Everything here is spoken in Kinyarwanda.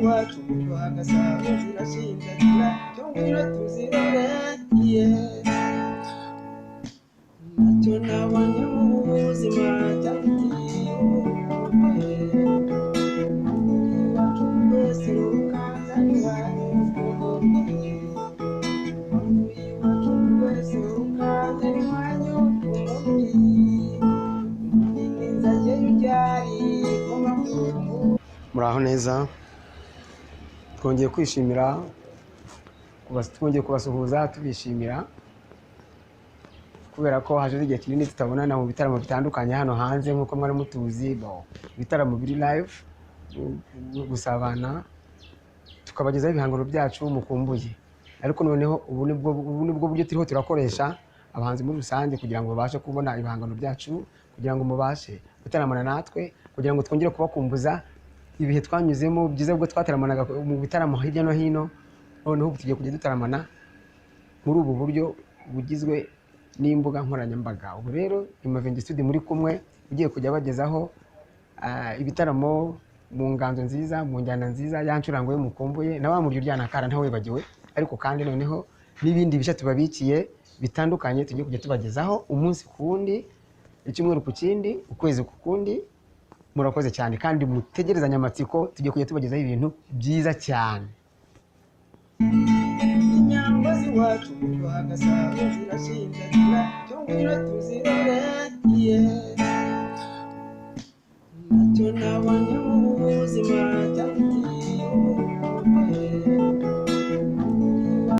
z'iwacu mu rwa Gasabo zirashinjagira, cyo ngwino tuzirore, yeah. Ntacyo nabonye mu buzima cyangitiye ubukombe. Iwacu rwose rukanza iwanyu ubukombe. Iwacu rwose rukanza iwanyu ubukombe. Nzajyayo ryari ko makuru? Muraho neza, twongeye kwishimira twongeye kubasuhuza tubishimira kubera ko hashize igihe kinini tutabonana mu bitaramo bitandukanye hano hanze nk'uko mwari mutuzi bo, ibitaramo biri live, gusabana, tukabagezaho ibihangano byacu mukumbuye. Ariko noneho ubu nibwo buryo turiho turakoresha abahanzi muri rusange kugira ngo babashe kubona ibihangano byacu, kugira ngo mubashe gutaramana natwe, kugira ngo twongere kubakumbuza ibihe twanyuzemo byiza ubwo twataramanaga mu bitaramo hirya no hino. Noneho ubu tugiye kujya dutaramana muri ubu buryo bugizwe n'imbuga nkoranyambaga. Ubu rero ni Mavenge Studio muri kumwe, ugiye kujya bagezaho ibitaramo mu nganzo nziza, mu njyana nziza, ya ncurango yo mukumbuye na wa muryo uryana akara ntawibagiwe. Ariko kandi noneho n'ibindi bishya tubabikiye bitandukanye tugiye kujya tubagezaho umunsi ku wundi, icyumweru ku kindi, ukwezi ku kundi. Murakoze cyane kandi mutegerezanye amatsiko, tugiye kujya tubagezaho ibintu byiza cyane. Inyambo z'iwacu mu rwa Gasabo zirashinjagira, cyo ngwino tuzirore, yeah.